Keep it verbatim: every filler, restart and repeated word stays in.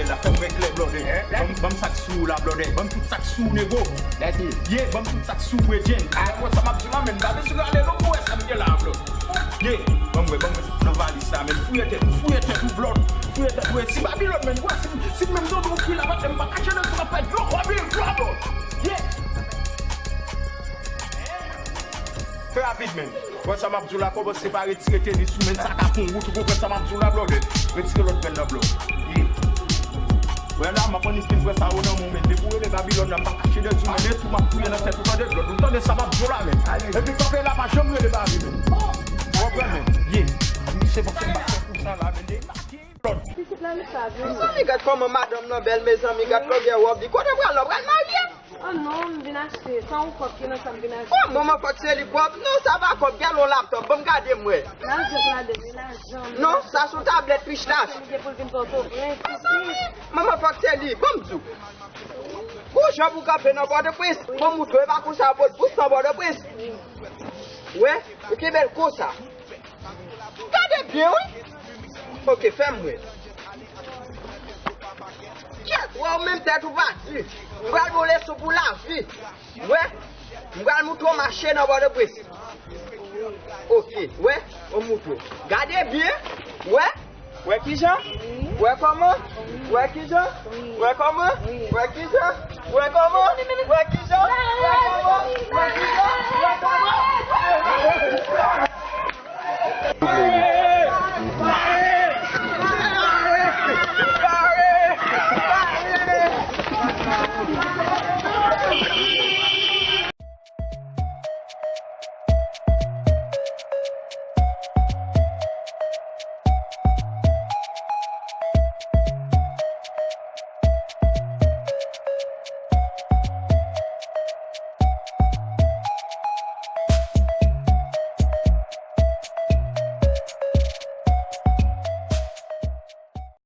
La fè m wè klè, blòdè. Ban m, ban m sa k sou ou la, blòdè. Ban m tout sa k sou ou, nego. Ye, ban m tout sa k sou ou, Ejèn. Wè sa m ap di w la, men m pa bezwen rale non pou wè sa m gen la, blòd. Ye, ban m wè, ban m wè sa k nan valiz la, men fouye tèt ou, fouye tèt ou, blòd. Fouye tèt ou, e si Babilòn, men, wè, si, si menm zòt ou kwi la, m pa kache nan sa m ap fè dlo kòb li, blòd. Ye. Fè rapid, men. Wè sa m ap di w la, kòmanse pa retire tenis ou, men sa ka fè yon wout, ou konprann sa m ap di w la, blòdè? Retire lòt grenn nan, blòd. Ye. Wè la, m ap annik fin pran sa yo nan men w, men depi w rele Babilòn nan, m pa kache de di w, men e tou m ap fouye nan tèt ou, tande, blòd. Ou tande sa m ap di w la, men. Epi kanpe la, pa janm rele Babi, men. Ou konprann, men? Ye. Se fòk se m pa fè pou sa la, men. Pitit nan li sa vre. Mezanmi, gad kòman madanm nan bèl, mezanmi, gad kòman gen wòb li. Kote w pral la, w pral marye? Oh non, m vin achte. Se yon kòb ki nan sa m vin achte. Oh, manman fòk se li kòb. Non, sa pa kòb, gen yon laptop. Ban m gade m wè. Lajan pou ladan, men lajan. Non, sa se yon tablèt rich la. Li gen pou l vin Pòtoprens, pitit. Manman fòk se li. Ban m di w. Bon, jan pou kanpe nan Pòtoprens. Ban m moutre w, e pa konsa yo pot bous nan Pòtoprens. Wè, ou kenbe l konsa. Gade byen, wi. Ok, fè m wè. Kèt, wè, ou menm tèt ou pa di. M pral ba w leson pou lavi. Wè, m pral moutre w mache nan Pòtoprens. Ok, wè, ou moutre w. Gade byen, wè. Wè kijan? Wè kòman? Wè kijan? Wè kòman? Wè kijan? Wè kòman? Wè kijan? Wè kòman? Wè kijan?